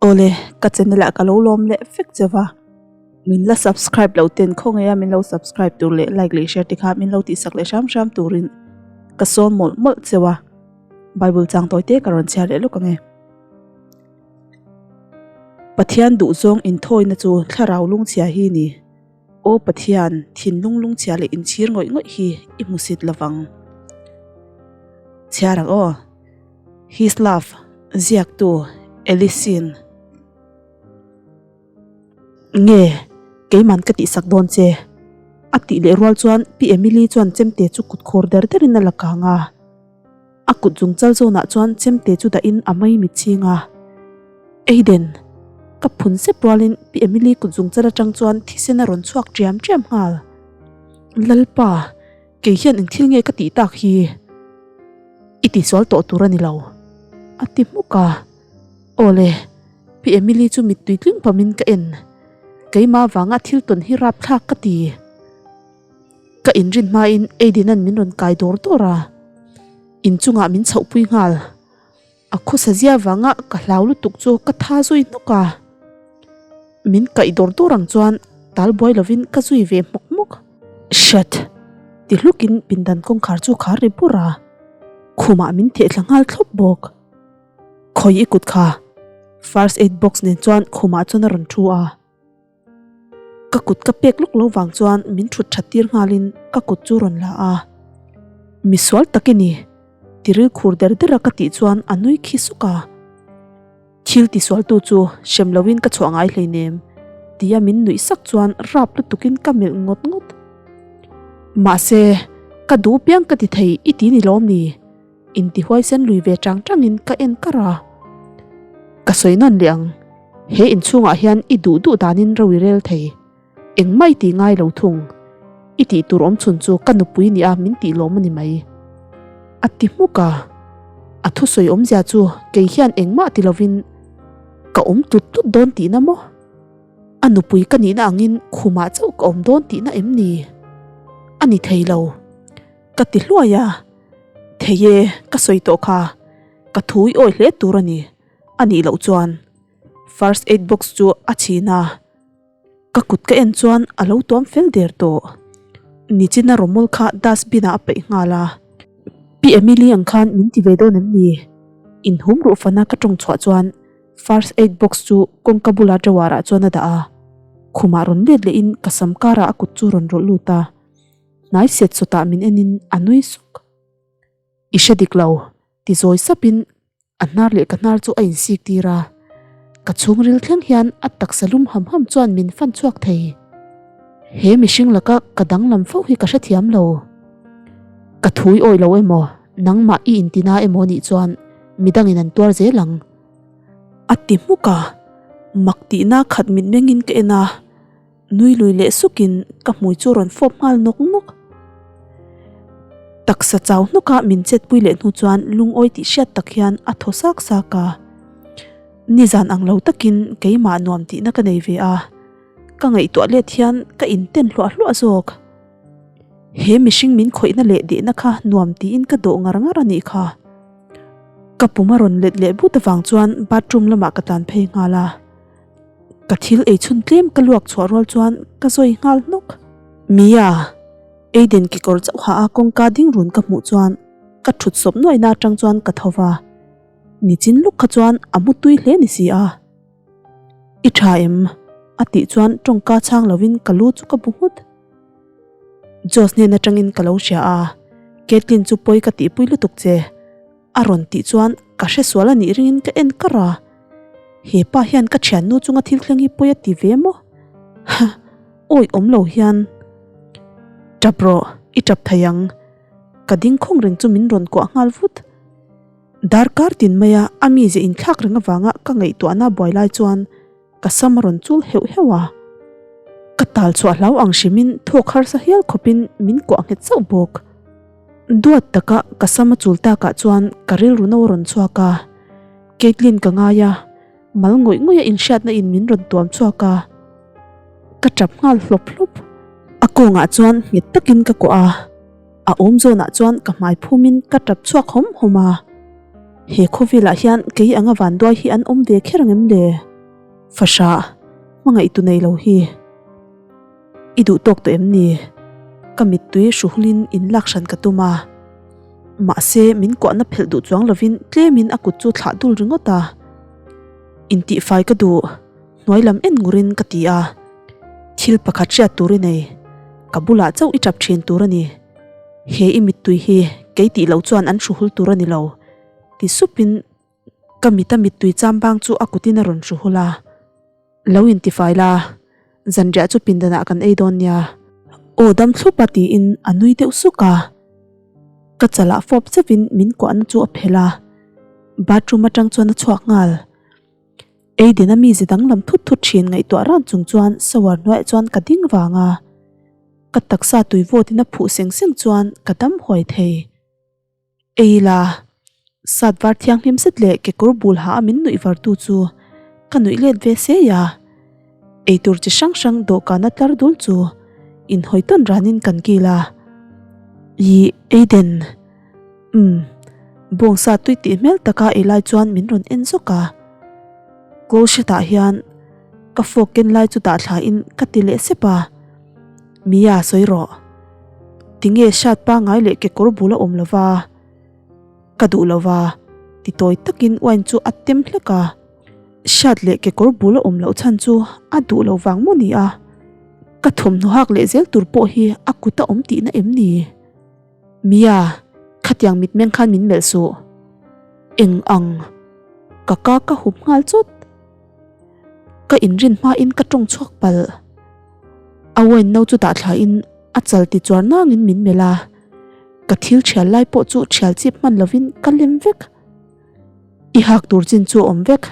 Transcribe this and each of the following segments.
Awle, ka channel ah ka lo lawm leh vek che va, min la subscribe lo ten khawngaih a min lo subscribe tur leh like leh share te kha min lo tihsak leh hram hram turin ka sawm mawlh mawlh cheu a, Bible chang tawi te ka rawn chhiar leh lawk ang e. Pathian duhzawng inthawina chu thlarau lungchhia hi ni. Aw Pathian, thinlung lungchhia leh inchhir ngawih ngawih hi i hmusit lovang. Chhiar ang aw. His Love, ziaktu Ellison. Nge, keiman ka tihsak dawn che. A tih leh rual chuan Pi Emily chuan chemte chu kut khawr der derin a la kang a. A kut zung chal zawnah chuan chemte chu dahin a mai mit ching a. Aiden! Ka phun sep rualin Pi Emily kut zung chal atang chuan thisen a rawn chhuak ṭiam ṭiam nghal. Lalpa! Kei hian eng thil nge ka tih tak hi i tisual tawh tur a ni lo, a ti hmuk a. Aw le, Pi Emily chu mittui tling pamin ka en. Keimah vanga thil tawn hi rapthlak ka ti. Ka inrin hmain Aiden-a'n min rawn kai dawr dawr a, inchungah min chhohpui nghal. A khawsa zia vanga ka hlau lutuk chu ka tha zui hnawk a, min kaih dawr dawr ang chuan tal buai lovin ka zui ve hmawk hmawk. Shit! Ti hlukin pindan kawngkhar chu khar ri bur a, khumah min theh thla nghal thlawp bawk. Khawi i kut kha? First aid box nen chuan khumah chuan a rawn thu a. Ka kut ka pek lawk lo vang chuan min thut that tir nghalin ka kut chu rawn la a. Misual tak i ni, tiril khur der der a ka tih chuan a nui khi suk a. Thil tisualtu chu hrem loin ka chhuah ngai hleinem tia min nuih sak chuan rap lutukin ka melh ngawt ngawt. Mahse, ka duh piang ka ti thei i ti ni lawm ni? Intihuaisen lui ve chang changin ka en kar a, ka sawi nawn leh ang, he inchhungah hian i duh duh danin ro i rel thei, engmah i tih ngai lo thung, i tih tur awm chhun chu ka nupui nia min tih lawm a ni mai. A ti hmuk a, a thusawi awmzia chu kei hian engmah ti lovin ka awm tlut tlut dawn tihna maw? A nupui ka nihna angin khumah chauh ka awm dawn tihna em ni? A ni thei lo. Ka ti hluai a, Thei e, ka sawi tawh kha, ka thu i awi hle tur a ni, a nih loh chuan First aid box chu a chhin a, ka kut ka en chuan a lo tuam fel der tawh. Nichina rawmawl kha dustbin ah a peih nghal a, Pi Emily ang khan min ti ve dawn em ni? Inhum ruh fana ka tawng chhuah chuan First aid box chu kawngka bula drawer ah chuan a dah a, khumah rawn let lehin ka sam karah a kut chu rawn rawlh lut a. Hnai set sawtah min enin a nui suk. I hre dik lo, ti zawi sapin a hnar leh ka hnar chu a insik tir a. Ka chhungril thleng hian a taksa lum ham ham chuan min fan chhuak thei. He mihring laka ka danglam fo hi ka hrethiam lo. Ka thui awih lo emaw, nangmah i intina emaw nih chuan midangin an tuar zel ang. A ti hmuk a, mak tihna khat mitmengin ka en a. Nui lui leh sukin ka hmui chu rawn fawp nghal nawk nawk. Taksa chau hnawka min chetpui leh hnu chuan lungawi tih hriat tak hian a thaw sak sak a. Nizan ang lo takin keimah nuam tihna ka nei ve a, ka ngaihtuah let hian ka inten hluah hluah zawk. He mihring min khawihna leh dehna kha nuam tiin ka dawh ngar ngar a nih kha. Ka pum a rawn let leh but avang chuan bathroom lamah ka tlan phei nghal a. Ka thil ei chhun tlem ka luak chhuah rual chuan ka zawi nghal hnawk. Mia! Aiden kekawr chauh ha a kawngka ding run ka hmuh chuan ka thut sawp nuaina atang chuan ka tho va. Nichin luk kha chuan a mu tui hle ni si a. I tha em? A tih chuan tawngka chhang lovin ka lu chu ka bu nghut. Josh hnen atangin ka lo hria a, Caitlyn chu pawi ka tihpui lutuk che. A rawn tih chuan ka hre sual a nih ringin ka en kar a, he pa hian ka thiannu chunga thil thleng hi pawi a ti ve maw? Ha, awi awm lo hian. Tap rawh, i tap thei ang. Ka ding khawng reng chu min rawn kuah nghal vut. Darkar tin maia a mize inthlak reng avanga ka ngaihtuahna buai lai chuan ka sam a rawn chul heuh heuh a. Ka tal chhuah hlau ang hrimin thawk harsa hial khawpin min kuah nghet chauh bawk. Duat taka ka sam a chul takah chuan ka rilru no a rawn chhuak a. Caitlyn ka ngai a, mal ngawih ngawih a inhriatna in min rawn tuam chhuak a. Ka tap nghal hlawp hlawp. A kawngah chuan nghet takin ka kuah a, a awm zawnah chuan ka hmai phumin ka tap chhuak hawm hawm a. He khawvelah hian kei anga vanduai hi an awm ve kher ang em le? Fahrah, hmangaih tu nei lo hi. I duh tawk tawh em ni? Ka mittui hruhulin in lak hran ka tum a. Mahse, min kuahna phelh duh chuang lovin tlemin a kut chu thlah dul ringawt a. Intihfai ka duh, hnuai lam en ngurin ka ti a. Thil pakhat hriat tur i nei, ka bulah chauh i tap thin tur a ni. He i mittui hi kei tih loh chuan an hruhul tur a ni lo, ti supin ka mita mittui chambang chu a kutin a rawn hruhul a. Lo intifai la, zanriah chu pindanah kan ei dawn nia. Aw dam thlup a tiin a nui deuh suk a. Ka chalah fawp zeuhin min kuahna chu a phelh a, bathroom atang chuan a chhuak nghal. Aiden a mize danglam thut thut thin ngaihtuah ran chung chuan shower hnuaiah chuan ka ding vang a, ka taksa tui vawtin a phuh seng seng chuan ka dam huai thei. Ei la, sat var thianghlim zet leh kekawr bul ha a min nuih var tu chu ka nuih let ve sei a, eitur chi hrang hrang dawhkana tlar dul chu inhawi tawn ranin kan kil a, Ih Aiden. Umm, bawngsa tui tih hmel taka ei lai chuan min rawn en zawk a. Closet ah hian ka fork ken lai chu dah thla in ka ti leh sep a. Mia sawi rawh. Tinge shirt pangai leh kekawr bul a awm lo va? Ka duh lo va, ti tawi takin wine chu a tem hlek a. Shirt leh kekawr bul a awm loh chhan chu a duh lo vang maw ni a? Ka thawmhnaw hak leh zel tur pawh hi a kut a awm tihna em ni? Mia, khatiang mitmeng khan min melh suh. Eng ang? Ka ka ka hup nghal chawt. Ka inrin hmain ka tawng chhuak palh. A wine no chu dah thlain a chal ti chuar nangin min melh a. Ka thil thial lai pawh chu thial chip hman lovin ka lem vek. I hak tur chin chu a awm vek.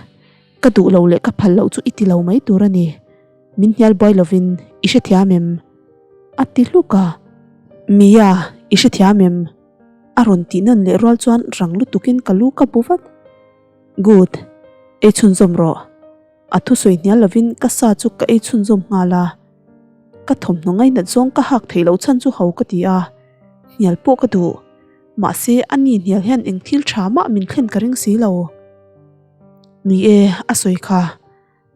Ka duh lo leh ka phal loh chu i ti lo mai tur a ni. Min hnial buai lovin i hrethiam em? A ti hluk a. Mia, i hrethiam em? A rawn tih nawn leh rual chuan rang lutukin ka lu ka bu vat. Good, ei chhunzawm rawh. A thusawi hnial lovin ka sa chu ka ei chhunzawm nghal a. Ka thawmhnaw ngainat zawng ka hak theih loh chhan chu ho ka ti a, hnial pawh ka duh. Mahse, a ni hnial hian eng thil tha mah min thlen ka ring si lo. Ni e, a sawi kha.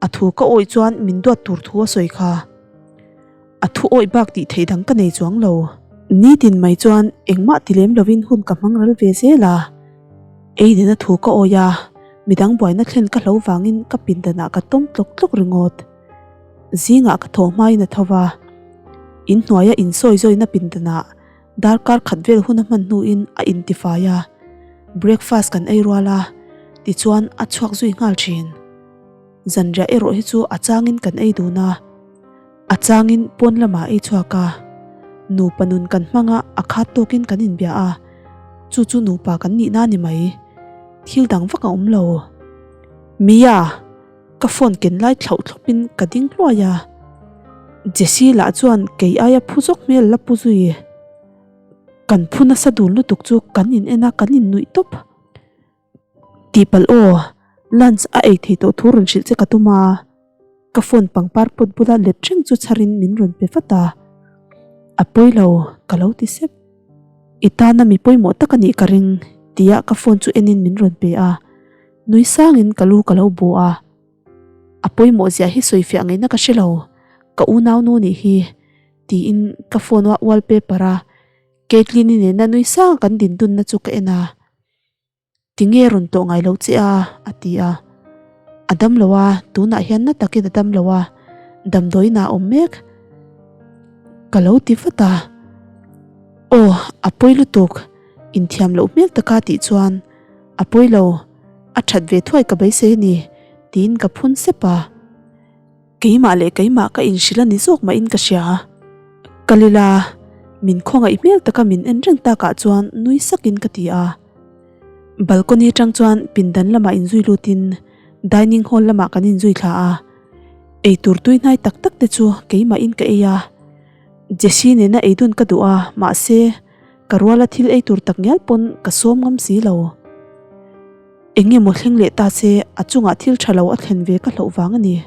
A thu ka awih chuan min duat tur thu a sawi kha. A thu awih bak tih theih dang ka nei chuang lo. Nitin mai chuan engmah ti lem lovin hun ka hmang ral ve zel a. Eidin a thu ka awih a, midang buaina thlen ka hlo vangin ka pindanah ka tawm tlawk tlawk ringawt. Zingah ka thaw hmain a tho va. Inhnuaia insawi zawina pindanah Darkar khat vel hun a hman hnuin a intifai a, breakfast kan ei rual a, tichuan a chhuak zui nghal thin. Zanriah erawh hi chu a changin kan ei dun a, a changin pawn lamah a ei chhuak a. Nupa nun kan hmang a, a khat tawkin kan inbia a, chu chu nupa kan nihna ni mai. Thil dang vak a awm lo. Mia! Ka phone ken lai thlauh thlawpin ka ding hluai a, Jessie lah chuan kei aia phu zawk hmel la pu zui. Kan phu nasa dun lutuk chu kan in en a, kan in nuih tawp. Tihpalh aw, lunch a ei thei tawh thu rawn hrilh che ka tum a, ka phone pangpar pawt bula let reng chu chharin min rawn pe vat a, a pawi lo ka lo ti sep. I tana mi pawimawh tak a nih ka ring tia ka phone chu enin min rawn pe a. Nui sangin ka lu ka lo bu a, a pawimawh ziah hi sawi fiah ngaihna ka hre lo, ka unau nu nih hi, tiin ka phone a wallpaper a Caitlyn-i nena nui sang kan din dunna chu ka en a, Tinge rawn tawh ngai lo che a? a ti a, A dam lo a, tunah hian na takin a dam lo a, damdawiin ah a awm mek ka lo ti vat a, Aw, a pawi lutuk, inthiam loh hmel taka tih chuan A pawi lo, a that ve thuai ka beisei a ni, tiin ka phun sep a. Keimah leh keimah ka inhrilh a ni zawk mahin ka hria. Ka lila, min khawngaih hmel taka min en reng takah chuan nui sakin ka ti a. Balcony atang chuan pindan lamah inzui lutin dining hall lamah kan inzui thla a. Eitur tui hnai tak tak te chu keimahin ka ei a. Jessie nena eidun ka duh a, mahse, Ka ruala thil ei tur tak ngial pawn ka sawm ngam si lo. Eng emaw thleng leh ta se a chungah thil tha lo a thlen ve ka hlauh vang a ni.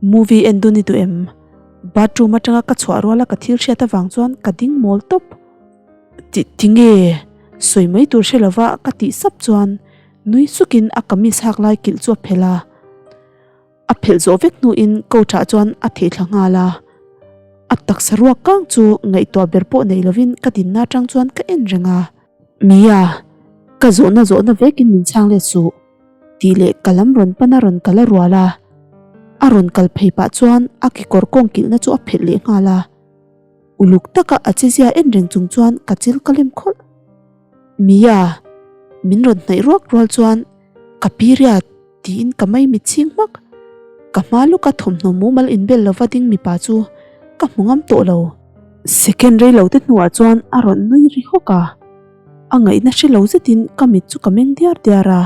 Movie en dun i duh em? Bathroom atanga ka chhuah ruala ka thil hriat avang chuan ka ding mawl tawp. Ti tinge? Sawi mai tur hre lova ka tih sap chuan nui sukin a kamis hak lai kilh chu a phelh a. A phelh zawh vek hnuin coach ah chuan a theh thla nghal a. A taksa ruak kang chu ngaihtuah ber pawh nei lovin ka dinna atang chuan ka en reng a. Mia, ka zawhna zawhna vekin min chhang let suh tih leh ka lam rawn pan a rawn kal a rual a. A rawn kal phei pah chuan a kekawr kawng kilhna chu a phelh leh nghal a. Uluk taka a chezia en reng chung chuan ka chil ka lem khawlh. Mia, min rawn hnaih ruak rual chuan ka period tiin ka mai mit chhing hmak. Ka hma lawka thawmhnaw mumal inbel lova ding mipa chu ka hmu ngam tawh lo. Second rei lo te hnuah chuan a rawn nui ri hawk a, a ngaihna hre lo zetin ka mit chu ka meng diar diar a.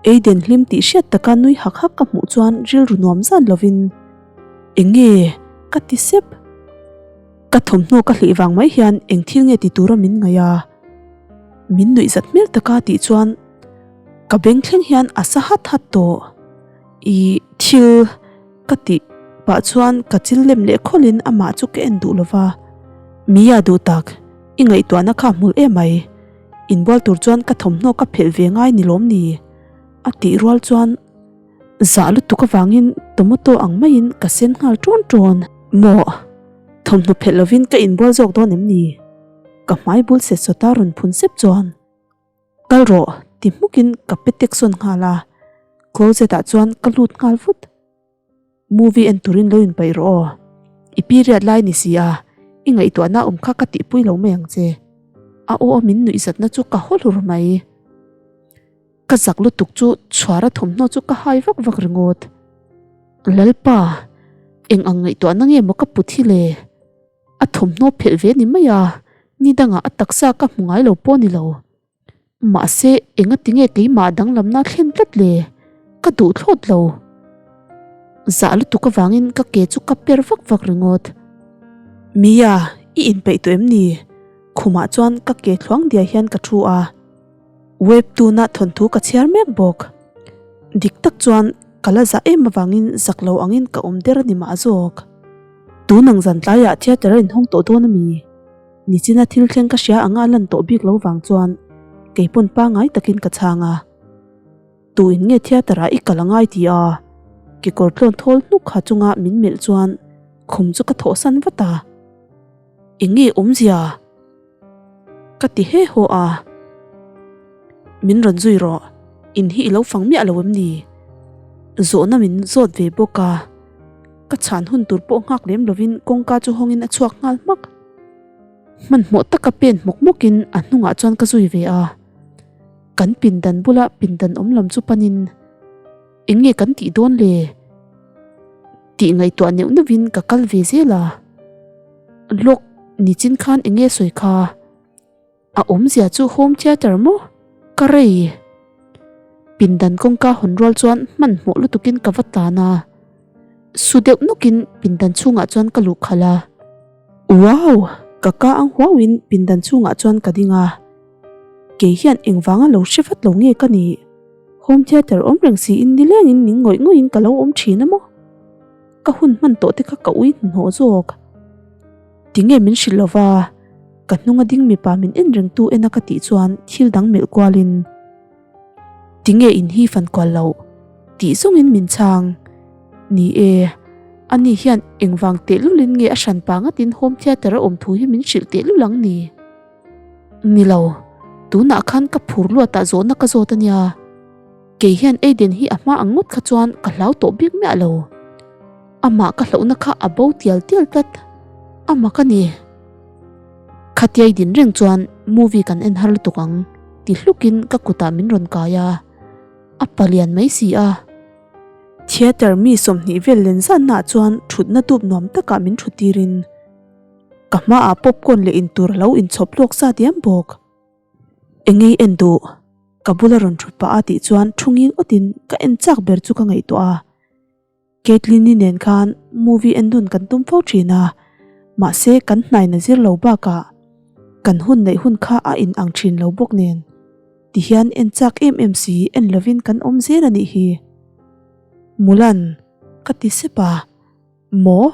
Aiden hlim tih hriat taka nui hak hak ka hmuh chuan rilru nuam zan lovin, Eng nge? ka ti sep. Ka thawmhnaw ka hlih vang mai hian eng thil nge ti tura min ngaih a? Min nuih zat hmel taka tih chuan ka beng thleng hian a sa hat hat tawh. I thil ka tih pah chuan ka chil lem leh khawlhin amah chu ka en duh lova. Mia duh tak, i ngaihtuahna kha hmul emai. Inbual tur chuan ka thawmhnaw ka phelh ve ngai ni lawm ni? A tih rual chuan zah lutuk avangin tomato ang maiin ka sen nghal ṭawn ṭawn. Maw? Thawmhnaw phelh lovin ka inbual zawk dawn em ni? Ka hmai bul set sawta rawn phun sep chuan Kal rawh ti hmukin ka pe tek sawn nghal a, closet ah chuan ka lut nghal vut. Movie en turin lo inpaih rawh aw. I period lai ni si a, i ngaihtuahna awm kha ka tihpui lo mai ang che. A aw a min nuihzatna chu ka haw hlur mai. Ka zak lutuk chu chhuara thawmhnaw chu ka hai vak vak ringawt. Lalpa, eng ang ngaihtuahna nge maw ka put hi le? A thawmhnaw phelh ve ni mai a, ni dangah a taksa ka hmu ngai lo pawh ni lo. Mahse, engati nge keimah danglamna thlen tlat le? Ka duh thlawt lo. Zah lutuk avangin ka ke chu ka per vak vak ringawt. Mia, i inpeih tawh em ni? Khumah chuan ka ke thluang diai hian ka thu a. Webtoon-a thawnthu ka chhiar mek bawk. Dik tak chuan ka la zah em avangin zak lo angin ka awm der a ni mah zawk. Tun ang zan tlaiah theatre a inhawng tawh dawn a mi? Nichina thil thleng ka hria anga a lan tawh bik lo vang chuan kei pawn pangngai takin ka chhang a. Tu in nge theatre ah i kal angai ti a? Kekawr tlawn thawl hnuk ha chunga min melh chuan khum chu ka thawhsan vat a. Eng nge awmzia? Ka ti he haw a. Min rawn zui rawh, in hi i lo fang miah lo em ni? Zawhna min zawt ve bawk a. Ka chhan hun tur pawh nghak lem lovin kawngka chu hawngin a chhuak nghal hmak. Hmanhmawh taka pen hmawk hmawkin a hnungah chuan ka zui ve a. Kan pindan bula pindan awm lam chu panin eng nge kan tih dawn le? Tih ngaihtuah neuh neuhin ka kal ve zel a. Lawk nichin khan eng nge sawi kha? A awmzia chu home theatre maw? Ka rei. Pindan kawngka hawn rual chuan hmanhmawh lutukin ka va tlan a. Su deuh nawkin pindan chhungah chuan ka luh khalh a. Wow! Ka ka ang huauin pindan chhungah chuan ka ding a. Kei hian engvanga lo hre vat lo nge ka nih? Home theatre awm reng siin nilengin ning ngawih ngawihin ka lo awm thin a maw? Ka hun hman tawh te kha ka ui hnuhnawh zawk. Tinge min hrilh lova? Ka hnunga ding mipa min en rengtu ena ka tih chuan thil dang melh kualin Tinge in hi fan kual loh? tih zawngin min chhang. Ni e, ani hian engvang tehlulin nge a hran pa ngatin home theatre a awm thu hi min hrilh tehlul ang ni? Ni lo, tunah khan ka phur luatah zawhna ka zawt a nia. Kei hian Aiden hi a hma ang ngawt kha chuan ka hlau tawh bik miah lo. Amah ka hlauhna kha a bo tial tial tlat. A mak a ni. Khatiai din reng chuan movie kan en har lutuk ang ti hlukin ka kutah min rawn kai a, a palian mai si a. Theatre mi 20 vel len zannaah chuan thutna dup nuam takah min thu tirin ka hmaah popcorn leh intur a lo inchhawp lawk sa diam bawk. Engei en duh? Ka bula rawn thut pah a tih chuan thu ngil awtin ka en chak ber chu ka ngaihtuah a. Caitlyn-i nen khan movie en dun kan tum fo thin a, mahse kan hnaina zir lo bakah kan hun neih hun kha a in ang thin lo bawk nen tihian en chak em em si en lovin kan awm zel a nih hi. Mulan, ka ti sep a, Maw?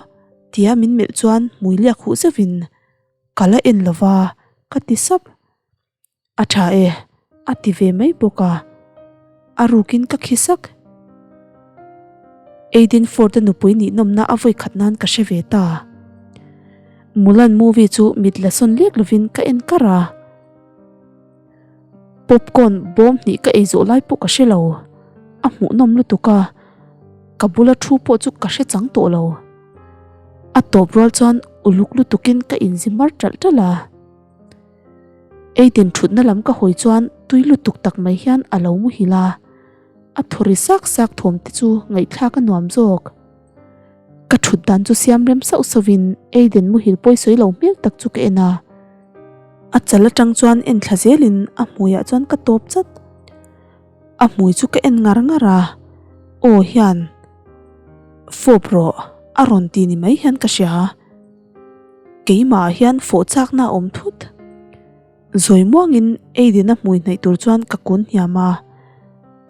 tia min melh chuan hmui liak huh zeuhin ka la en lova ka ti sap. A tha e, a ti ve mai bawk a, a rukin ka khi sak. Aiden Ford-a nupui nih nawmna a vawi khat nan ka hre ve ta. Mulan movie chu mit la sawn lek lovin ka en kar a. Popcorn bawm hnih ka ei zawh lai pawh ka hre lo. A hmuhnawm lutuk a, ka bula thu pawh chu ka hre chang tawh lo. A tawp rual chuan uluk lutukin ka inzi mar ṭalh ṭalh a. Aiden ṭhutna lam ka hawi chuan tui lutuk tak mai hian a lo muhil a. A thaw ri sak sak thawm te chu ngaihthlak a nuam zawk. Ka thut dan chu siam rem sauh sauh in Aiden muhil pawi sawi lo hmel tak chu ka en a. A chal atang chuan en thla zel in a hmui ah chuan ka tawp chat. A hmui chu ka en ngar ngar a, aw hian fawp rawh a rawn ti ni mai hian ka hria. Keimah ah hian fawh chakna a awm thut. Zawi muangin Aiden a hmui hnaih tur chuan ka kun hniam a,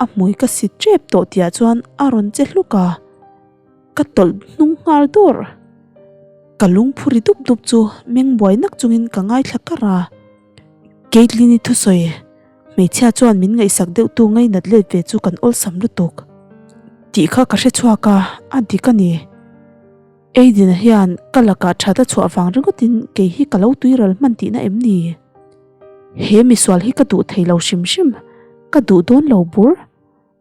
a hmui ka sit tep tawh tihah chuan a rawn che hluk a, ka tawlh hnung nghal dawr. Ka lungphu ri dup dup chu meng buai nak chungin ka ngaithla kar a. Caitlyn-i thusawi, hmeichhia chuan min ngaihsak deuhtu ngainat let ve chu kan awlsam lutuk tih kha ka hrechhuak a, a dik a ni. Aiden hian ka lakah that a chhuah vang ringawtin kei hi ka lo tuiral hman tihna em ni? He misual hi ka duh thei lo hrim hrim, ka duh dawn lo bur.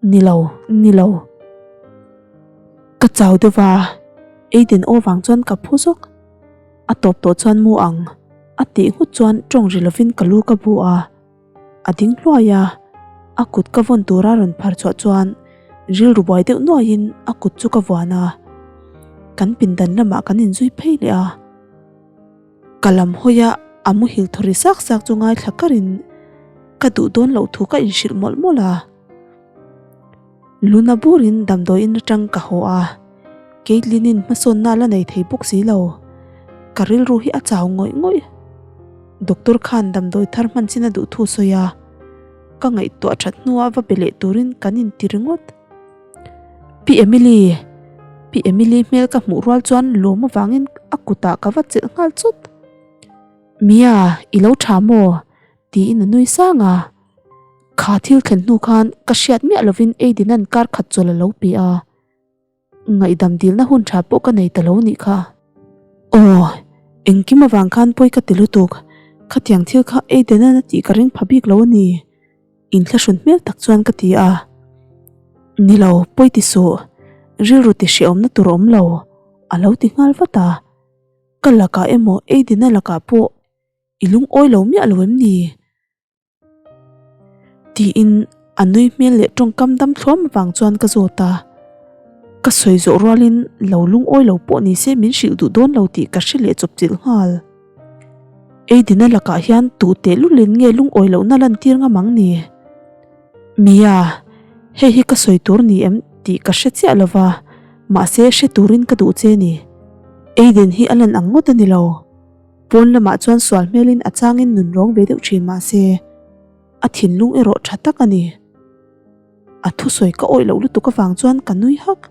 Ni lo, ni lo. Ka chau deuh va, Aiden aw vang chuan ka phu zawk. A tawp tawh chuan mu ang, a tih nghut chuan tawng ri lovin ka lu ka bu a. A ding hluai a, a kut ka vawn tura rawn phar chhuah chuan rilru buai deuh nuaiin a kut chu ka vuan a, kan pindan lamah kan inzui phei leh a. Ka lam hawi a, a muhil thaw ri sak sak chu ngaithla karin ka duh dawn loh thu ka inhrilh mawlh mawlh a. Luna burin damdawiin atang ka haw a, Caitlyn-in hmasawnna la nei thei bawk si lo. Ka rilru hi a chau ngawih ngawih. Doctor khan damdawi thar hman chin a duh thu sawi a, ka ngaihtuah that hnua va be leh turin kan inti ringawt. Pi Emily! Pi Emily hmel ka hmuh rual chuan lawm avangin a kutah ka va chelh nghal chawt. Mia, i lo tha maw? Tiin a nui sang a. Kha thil thlen hnu khan ka hriat miah lovin Aiden-a'n kar khat chawl a lo pe a. Ngaihdam dilna hun tha pawh ka nei ta lo nih kha. Aw, engkim avang khan pawi ka ti lutuk. Khatiang thil kha Aiden-a'n a tih ka ring pha bik lo a ni. Inthlahrun hmel tak chuan ka ti a. Ni lo, pawi ti suh. Rilru ti hrehawmna tur a awm lo, a lo ti nghal vat a. Ka lakah emaw Aiden-a lakah pawh I lungawi lo miah lo em ni? Tiin a nui hmel leh tawngkam dam thluam avang chuan ka zawt a. Ka sawi zawh rualin lo lungawi lo pawh ni se min hrilh duh dawn lo tih ka hre leh chawpchilh nghal. Aiden-a lakah hian tu tehlulin nge lungawi lohna lantir ngam ang ni? Mia, hei hi ka sawi tur ni em tih ka hre chiah lo va, mahse hre turin ka duh che ni. Aiden hi a lan ang ngawt a ni lo. Pawn lamah chuan sual hmelin a changin nun rawng ve deuh thin mah se, a thinlung erawh tha tak a ni. A thusawi ka awih loh lutuk avang chuan ka nui hak.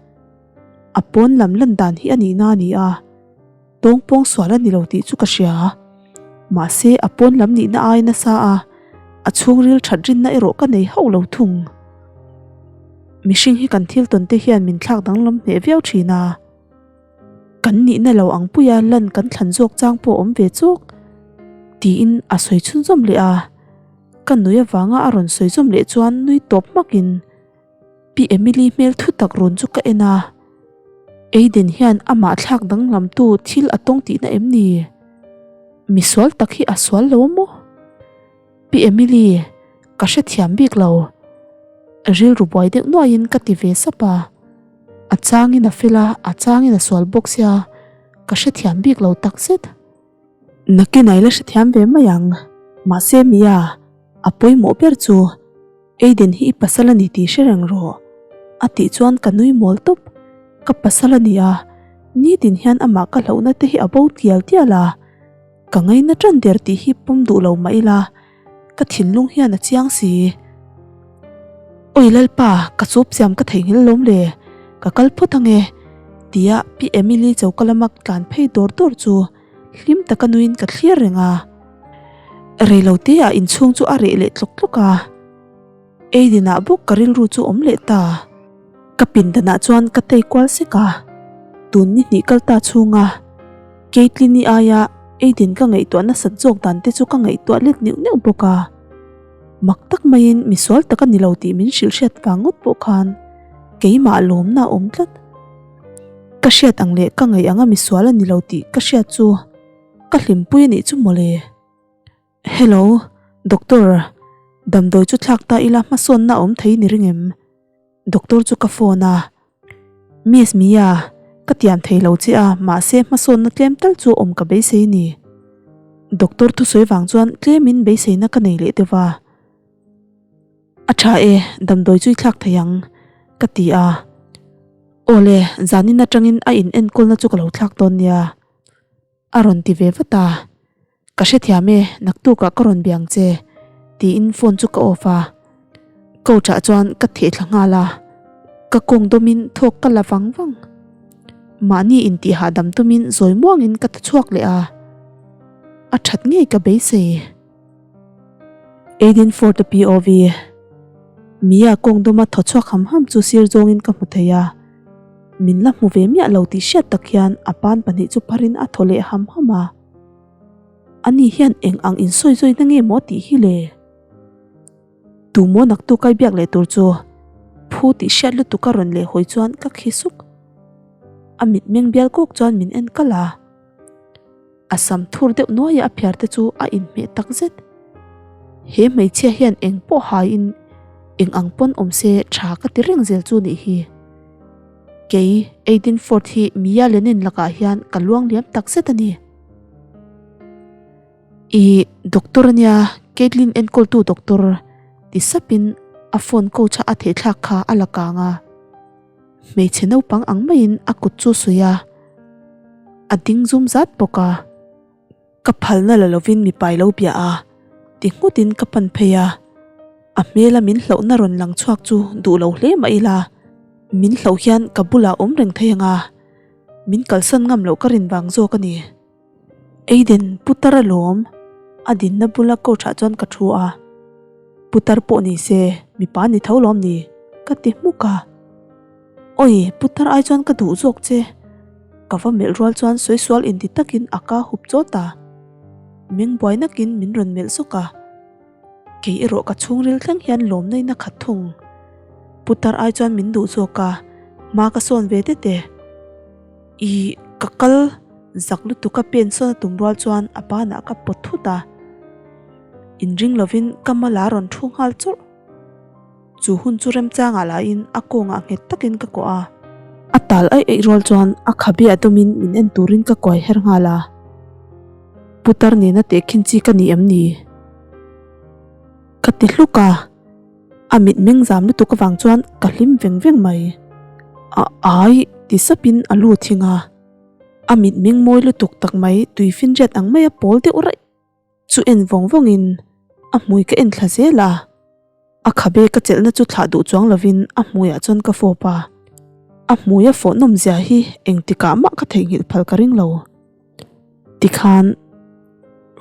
A pawn lam lan dan hi a nihna a ni a, tawngpawng sual a ni lo tih chu ka hria. Mahse a pawn lam nihna ai nasa a, a chhungril that rinna erawh ka nei hauh lo thung. Mihring hi kan thil tawn te hian min thlak danglam hneh viau thin a. Kan nihna lo ang puia lan kan thlan zawk chang pawh awm ve chawk, tiin a sawi chhunzawm leh a. Ka nui avanga a rawn sawi zawm leh chuan nui tawp hmakin Pi Emily hmel thu tak rawn chu ka en a. Aiden hian amah thlak danglamtu thil a tawng tihna em ni? Misual tak hi a sual lo maw? Pi Emily, ka hrethiam bik lo. Rilru buai deuh nuaiin ka ti ve sap a. A changin a fel a, a changin a sual bawk sia, ka hrethiam bik lo tak zet. Nakinai la hrethiam ve mai ang. Mahse Mia, a pawimawh ber chu Aiden hi i pasal a ni tih hre reng rawh. A tih chuan ka nui mawl tawp. Ka pasal a ni a, nitin hian amah ka hlauhna te hi a bo tial tial a. Ka ngaina tan der tih hi pawm duh lo mah ila, ka thinlung hian a chiang si. Awi Lalpa, ka chup siam ka theihnghilh lawm le, ka kal phawt ange, tia Pi Emily choka lama tlan phei dawr dawr chu hlim taka nuin ka thlir reng a. Reilote ah inchhung chu a reh leh tlawk tlawk a, Aiden ah bawk ka rilru chu awm leh ta. Ka pindanah chuan ka tei kual sek a, tun ni hnih kal ta chhunga Caitlyn-i aia Aiden ka ngaihtuah nasat zawk dan te chu ka ngaihtuah let neuh neuh bawk a. Mak tak maiin misual tak a ni lo tih min hrilh hriat vang ngawt pawh khan keimah lawmna a awm tlat. Ka hriat ang leh ka ngaih anga misual a ni lo tih ka hriat chu ka hlimpui a nih chu mawle. Hello, Doctor, damdawi chu thlak ta ila hmasawnna a awm thei ni ring em? Doctor chu ka phone a, Miss Mia, ka tiam thei lo che a, mahse hmasawnna tlem tal chu awm ka beisei ni. Doctor thusawi vang chuan tlemin beiseina ka nei leh deuh a. A tha e, damdawi chu i thlak thei ang, ka ti a. Awle, zanin atangin a in enkawlna chu ka lo thlak dawn nia. A rawn ti ve vat a, Ka hrethiam e, naktukah ka rawn biang che, tiin phone chu ka off a. Couch ah chuan ka theh thla nghal a, ka kawng dawmin thawk ka la vang vang. Mahni intih hahdam tumin zawi muangin ka thaw chhuak leh a, a that ngei ka beisei. Aiden Ford a POV. Mia kawng dawma thaw chhuak ham ham chu sir zawngin ka hmu thei a. Min la hmu ve miah lo tih hriat tak hian a pan pahnih chu pharin a thaw leh ham ham a. Ani hian eng ang insawi zawi na nge maw tih hi le? Tumaw naktu kai biak leh tur chu phu tih hriat lutuk a rawn leh hawi chuan ka khi suk. A mitmeng bial kawk chuan min en kalh a. A sam thur deuh nuaia a phiar te chu a inhmeh tak zet. He hmeichhia hian eng pawh haiin eng ang pawn awm se tha ka ti reng zel chu nih hi. Kei Aiden Ford hi Mia Lenin lakah hian ka luang liam tak zet a ni. I doctor ania Caitlyn enkawltu doctor ti sapin a phone coach a a thehthlak kha a la kang a. Hmeichhe naupang ang maiin a kut chu sawi a, a ding zum zat bawk a. Ka phalna la lovin mipa i lo bia a, ti nghutin ka pan phei a. A hmela min hlauhna rawn lang chhuak chu duh lo hle mah ila, min hlauh hian ka bulah awm reng thei ang a, min kalsan ngam loh ka rin vang zawk a ni. Aiden, putar alawm. A dinna bula couch ah chuan ka thu a. Putar pawh ni se, mipa ni tho lawm ni? Ka ti hmuk a. Awi, putar ai chuan ka duh zawk che. Ka va melh rual chuan sawi sual inti takin a ka hup chawt a. Meng buai nakin min rawn melh zawk a. Kei erawh ka chhungril thleng hian lawmna in a khat thung. Putar ai chuan min duh zawk a, hma ka sawn ve det e. Ih, ka kal zak lutuk a pen sawn a tum rual chuan a banah ka pawt thut a. Inring lovin ka mal a rawn thu nghal chawrh. Chu hun chu remchangah lahin a kawngah nghet takin ka kuah a. A tal aih aih rual chuan a khabe a dawmin min en turin ka kuai her nghal a. Putar nena tehkhin chi ka ni em ni? Ka ti hluk a. A mit meng zam lutuk avang chuan ka hlim veng veng mai. A ai ti sapin a lu thing a. A mit meng mawi lutuk tak mai tui finriat ang maia pawl deuh raih chu en vawng vawngin a hmui ka en thla zel a. A khabe ka chelhna chu thlah duh chuang lovin a hmuiah chuan ka fawp a. A hmui a fawh nawm zia hi engtikah mah ka theihnghilh phal ka ring lo. Tikhan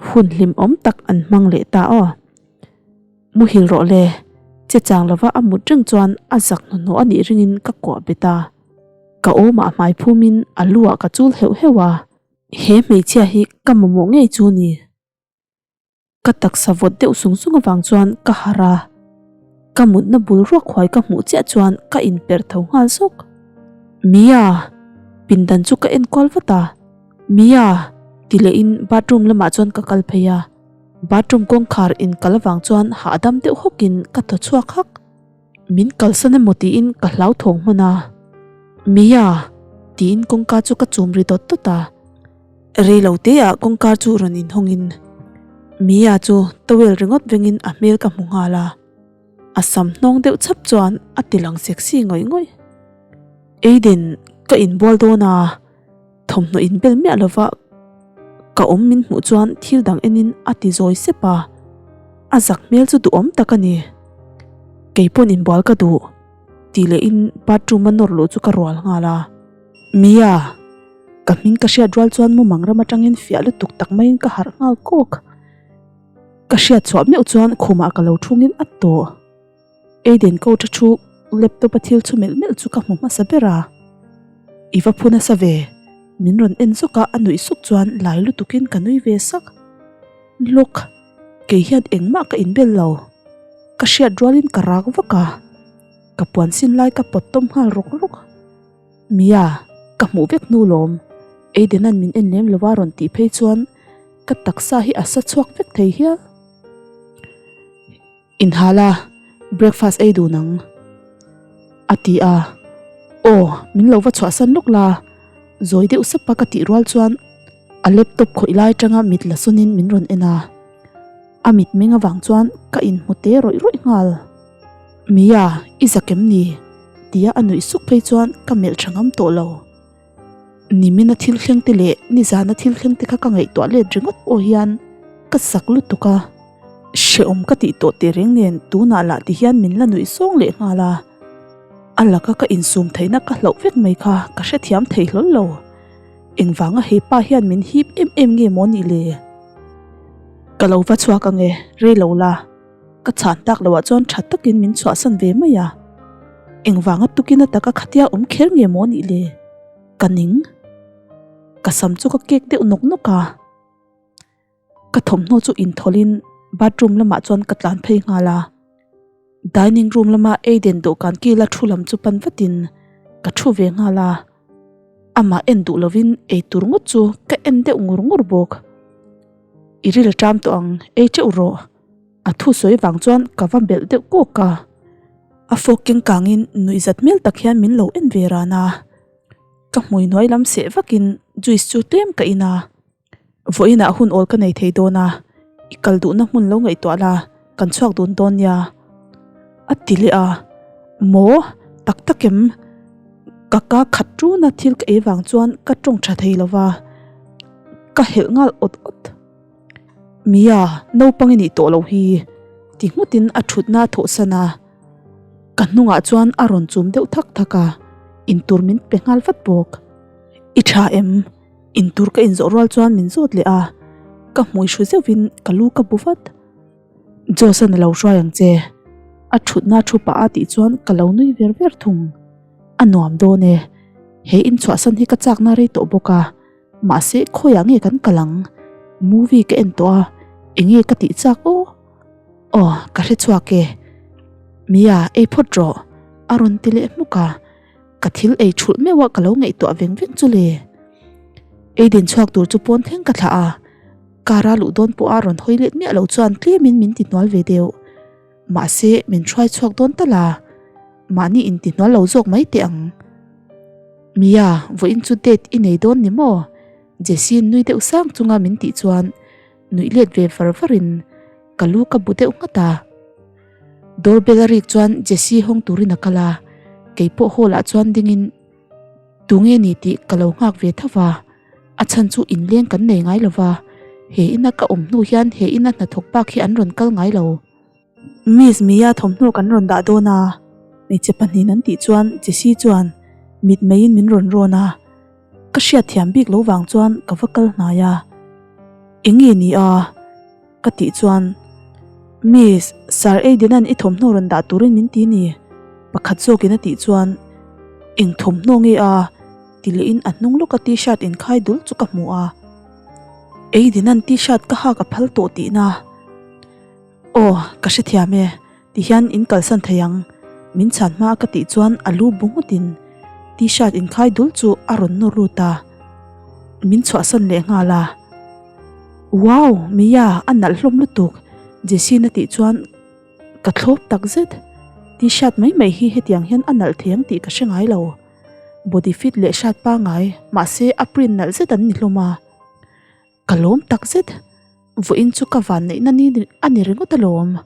hun hlimawm tak an hmang leh ta aw. Muhil rawh le, che chang lova a mut reng chuan a zak hnuhnawh a nih ringin ka kuah bet a. Ka awmah hmai phumin a lu ah ka chul heuh heuh a. He hmeichhia hi ka mamawh ngei chu ni. Ka taksa vawt deuh sung sung avang chuan ka harh a. Ka mutna bul ruak huai ka hmuh chiah chuan ka inperh tho nghal zawk. Mia! Pindan chu ka enkual vat a. Mia! Ti lehin bathroom lamah chuan ka kal phei a. Bathroom kawngkhar in kal avang chuan hahdam deuh hawkin ka thaw chhuak hak. Min kalsan emaw tiin ka hlauthawng hman a. Mia! Tiin kawngka chu ka chum ri dawt dawt a. Rei lo te ah kawngka chu rawn inhawngin Mia chu towel ringawt vengin a hmel ka hmu nghal a. A sam hnawng deuh chhap chuan a ti lang sexy ngawih ngawih. Aiden, ka inbual dawn a. Thawmhnaw inbel miah lova ka awm min hmuh chuan thil dang enin a ti zawi sep a, a zak hmel chu duhawm tak a ni. Kei pawn inbual ka duh tih lehin bathroom a nawr luh chu ka rual nghal a. Mia! Ka hming ka hriat rual chuan mumang ram atangin fiah lutuk tak maiin ka harh nghal kawk. Ka hriat chhuah meuh chuan khumah ka lo thungin a tawh. Aiden coach a thu. Laptop a thil chhu melh melh chu ka hmu hmasa ber a. I va phu nasa ve. Min rawn en zawk a, a nuih suk chuan lai lutukin ka nui ve sak. Lawk, kei hian engmah ka inbel lo. Ka hriat rualin ka rak vak a. Ka puan sin lai ka pawt tawm nghal rawk rawk. Mia, ka hmuh vek hnu lawm. Aiden-a'n min en lem lova rawn tih phei chuan ka taksa hi a sa chhuak vek thei hial. Inhal a, breakfast ei dun ang. A ti a, Aw, min lo va chhuahsan lawk la. Zawi deuh sap a ka tih rual chuan a laptop khawih lai atanga mit la sawnin min rawn en a. A mit meng avang chuan ka inhmu te rawih rawih nghal. Mia, i zak em ni? Tia a nuih suk phei chuan ka melh tha ngam tawh lo. Nimina thil thleng te leh nizana thil thleng te kha ka ngaihtuah let ringawt pawh hian ka sak lutuk a, hrehawm ka tih tawh tehreng nen tunah lah ti hian min la nuih sawng leh nghal a, a laka ka insum theihna ka hlauh vek mai kha ka hrethiam thei hlawl lo. Engvanga he pa hian min hip em em nge maw nih le? Ka lo va chhuak ange, rei lo la. Ka chhan tak loh ah chuan tha takin min chhuahsan ve mai a. Engvanga tukin a taka khatia awm kher nge maw nih le? Ka ning. Ka sam chu ka kek deuh nawk nawk a. Ka thawmhnaw chu inthawlhin bathroom lamah chuan ka tlan phei nghal a. Dining room lama Aiden dawhkan kila thu lam chu pan vatin ka thu ve nghal a. Amah en duh lovin eitur ngawt chu ka en deuh ngur ngur bawk. I ril ṭam tawh ang, ei teuh rawh. A thusawi vang chuan ka va belh deuh kawk a, a fawk keng kangin nuihzat hmel tak hian min lo en ve ran a, ka hmui hnuai lam seh vakin juice chu tlem ka in a, vawiinah hun awl ka nei thei dawn a, i kal duhna hmun lo ngaihtuah la, kan chhuak dun dawn nia a ti leh a, maw tak tak em? Ka ka khat ṭuna thil ka ei vang chuan ka ṭawng ṭha thei lo va, ka helh nghal awt awt. Mia, naupang i nih tawh loh hi, ti nghutin a thutna a thawhsan a. Ka hnungah chuan a rawn chum deuh thak thak a, intur min pe nghal vat bawk. I tha em? Intur ka inzawh rual chuan min zawt leh a, ka hmui hru zeuhin ka lu ka bu vat. Josan a lo hruai ang che, a thutna thu pah a tih chuan ka lo nui ver ver thung. A nuam dawn e, he inchhuahsan hi ka chakna rei tawh bawk a. Mahse khawiah nge kan kal ang? Movie ka en tawh a, enge ka tih chak aw? Aw, ka hre chhuak e. Mia, ei phawt rawh, a rawn ti leh hmuk a. Ka thil ei thulh meuh a ka lo ngaihtuah veng veng chu le. Ei din chhuak tur chu pawn thleng ka thlah a, car a luh dawn pawh a rawn hawi let miah lo chuan tlemin min ti hnual ve deuh. Mahse, min hruai chhuak dawn tal a, mahni intihnual lo zawk mai teh ang. Mia, vawiin chu date i nei dawn ni maw? Jessie nui deuh sang chunga min tih chuan nuih let ve var varin ka lu ka bu deuh nghat a. Doorbell a rik chuan Jessie hawng turin a kal a, keipawh hall ah chuan dingin Tunge ni tih ka lo nghak ve tho va, a chhan chu inleng kan nei ngai lo va, he ina ka awm hnu hian he ina hnathawk bak hi an rawn kal ngai lo. Miss Mia thawmhnaw kan rawn dah dawn a, hmeichhe pahnihin an tih chuan Jessie chuan mit meiin min rawn rawn a, ka hriatthiam bik lo vang chuan ka va kal hnai a, Enge ni a? Ka tih chuan, Miss, Sir Aidena'n i thawmhnaw rawn dah turin min ti ni, pakhat zawkin a tih chuan, Eng thawmhnaw nge a? ti lehin a hnung lawka t-shirt inkhai dul chu ka hmu a. Aidena'n t-shirt ka hak a phal tawh tihna. Aw, ka hrethiam e, ti hian in kalsan thei ang, min chhan hma a ka tih chuan a lu bu nghutin t-shirt inkhai dul chu a rawn nawr lut a, min chhuahsan leh nghal a. Wow! Mia, a nalh hlawm lutuk, Jessie-in a tih chuan ka thlawp tak zet. T-shirt mai mai hi hetiang hian a nalh thei ang tih ka hre ngai lo. Body fit leh shirt pangngai, mahse a print nalh zet an ni hlawm a. Ka lawm tak zet. Vawiin chu ka van neihna ni a ni ringawt alawm.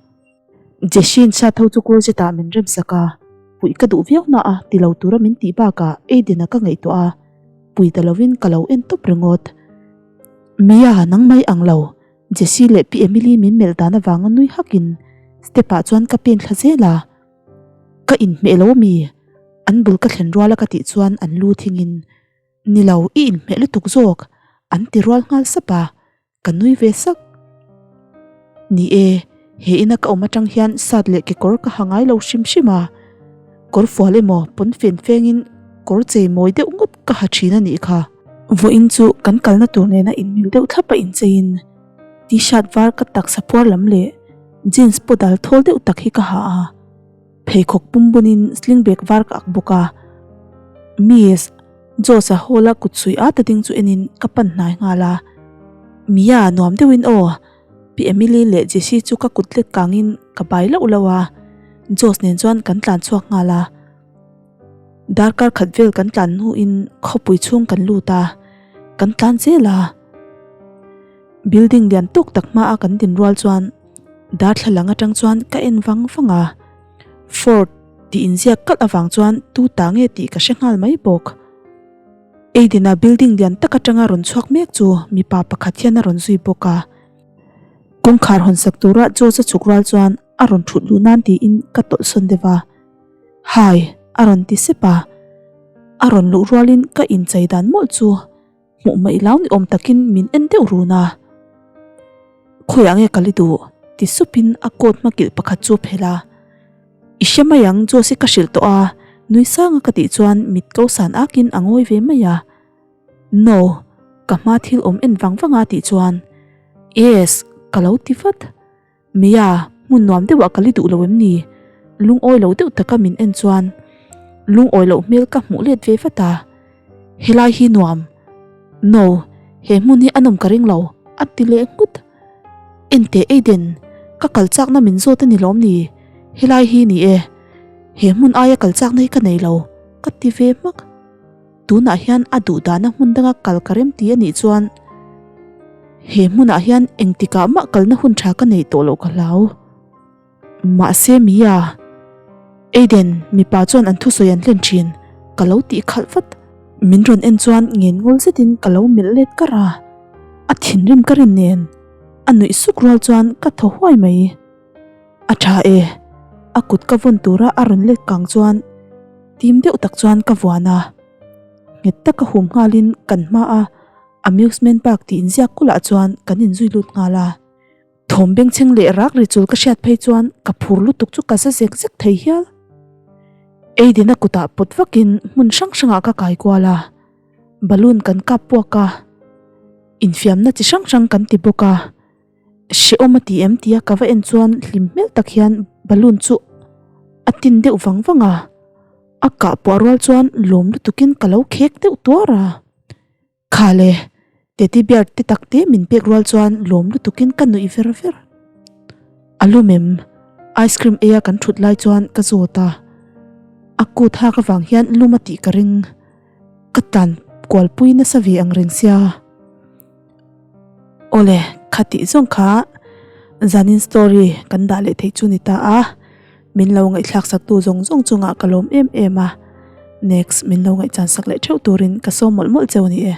Jessie-in shirt ho chu closet ah min remsak a, puih ka duh viau na a ti lo tura min tih bakah Aiden-a ka ngaihtuah a, pui ta lovin ka lo en tawp ringawt. Mia, nang mai ang lo, Jessie leh Pi Emily min melh dan avanga nui hakin step ah chuan ka pen thla zel a, ka inhmeh lo ami? An bul ka thlen ruala ka tih chuan an lu thingin, Ni lo, i inhmeh lutuk zawk, an ti rual nghal sap a, ka nui ve sak. Ni e, he ina ka awm atang hian sat leh kekawr ka ha ngai lo hrim hrim a. Kawr fual emaw pawnfen fengin kawr chei mawi deuh ngawt ka ha thin a nih kha. Vawiin chu kan kalna tur nena inmil deuh thlap a incheiin t-shirt var ka taksa puar lam leh jeans pawh dal thawl deuh tak hi ka ha a. Pheikhawk pum bunin sling bag var ka ak bawk a. Miss, Josh-a hall-a kut suih at a ding chu enin ka pan hnai nghal a. Mia, nuam deuhin aw. Pi Emily leh Jessie chu ka kut let kangin ka bai lauh lauh a, Josh nen chuan kan tlan chhuak nghal a. Darkar khat vel kan tlan hnuin khawpui chhung kan lut a, kan tlan zel a. Building lian tawk tak hmaa kan din rual chuan darthlalang atang chuan ka en vang vang a, Ford tih inziak kalh avang chuan tu ta nge tih ka hre nghal mai bawk. Aiden-a building lian tak atanga rawn chhuak mek chu mipa pakhat hian a rawn zui bawk a. Kawngkhar hawn sak tura George-a chhuk rual chuan a rawn thut luh nan tiin ka tawlh sawn deuh a. Hi! a rawn ti sep a. A rawn luh rualin ka inchei dan mawlh chu hmuh mai lau ni awm takin min en deuh run a. Khawiah nge ka li duh? ti supin a coat hma kilh pakhat chu a phelh a. I hre mai ang Josh hi ka hrilh tawh a, nui sanga ka tih chuan mit ko san akin a ngawi ve mai a. No, ka hma thil awm en vang vang a tih chuan Yes, ka lo ti vat. Mia, hmun nuam deuhah ka li duh lo em ni? Lungawi lo deuh taka min en chuan lungawi loh hmel ka hmuh let ve vat a. Helai hi nuam. No, he hmun hi a nawm ka ring lo, a ti leh nghut. Enteh Aiden, ka kal chakna min zawt a ni lawm ni? Helai hi ni e, he hmun aia kal chakna hi ka nei lo, ka ti ve hmak. Tunah hian a duh dahna hmun danga kal ka rem ti a nih chuan he hmunah hian engtikah mah kalna hun tha ka neih tawh loh ka hlau. Mahse Mia, Aiden, mipa chuan an thusawi an hlen thin, ka lo tih khalh vat. Min rawn en chuan ngen ngawl zetin ka lo melh let kar a, a thinrim ka rin nen a nuih suk rual chuan ka thaw huai mai. A tha e, a kut ka vawn tura a rawn let kang chuan tim deuh tak chuan ka vuan a, nghet taka hum nghalin kan hmaa amusement park tih inziak kulah chuan kan inzui lut nghal a. Thawm bengchheng leh rak ri chul ka hriat phei chuan ka phur lutuk chu ka za zek zek thei hial. Aiden-a kutah pawt vakin hmun hrang hrangah ka kai kual a, balloon kan kap puak a, infiamna chi hrang hrang kan ti bawk a. Hrehawm a ti em tia ka va en chuan hlim hmel tak hian balloon chu a tin deuh vang vang a, a kah puah rual chuan lawm lutukin ka lo khek deuh tuar a. Kha le, teddy bear te tak te min pek rual chuan lawm lutukin ka nuih ver ver. A lum em? Ice cream eia kan thut lai chuan ka zawt a. A kut hak avang hian lum a tih ka ring. Ka tlan kualpui nasa ve ang reng sia. Awle, kha tih zawng kha zanin story kan dah leh theih chu ni ta a. Min lo ngaihthlak sak tu zawng zawng chungah ka lawm em em a, next min lo ngaihchan sak leh theuh turin ka sawm mawlh mawlh cheu a ni e.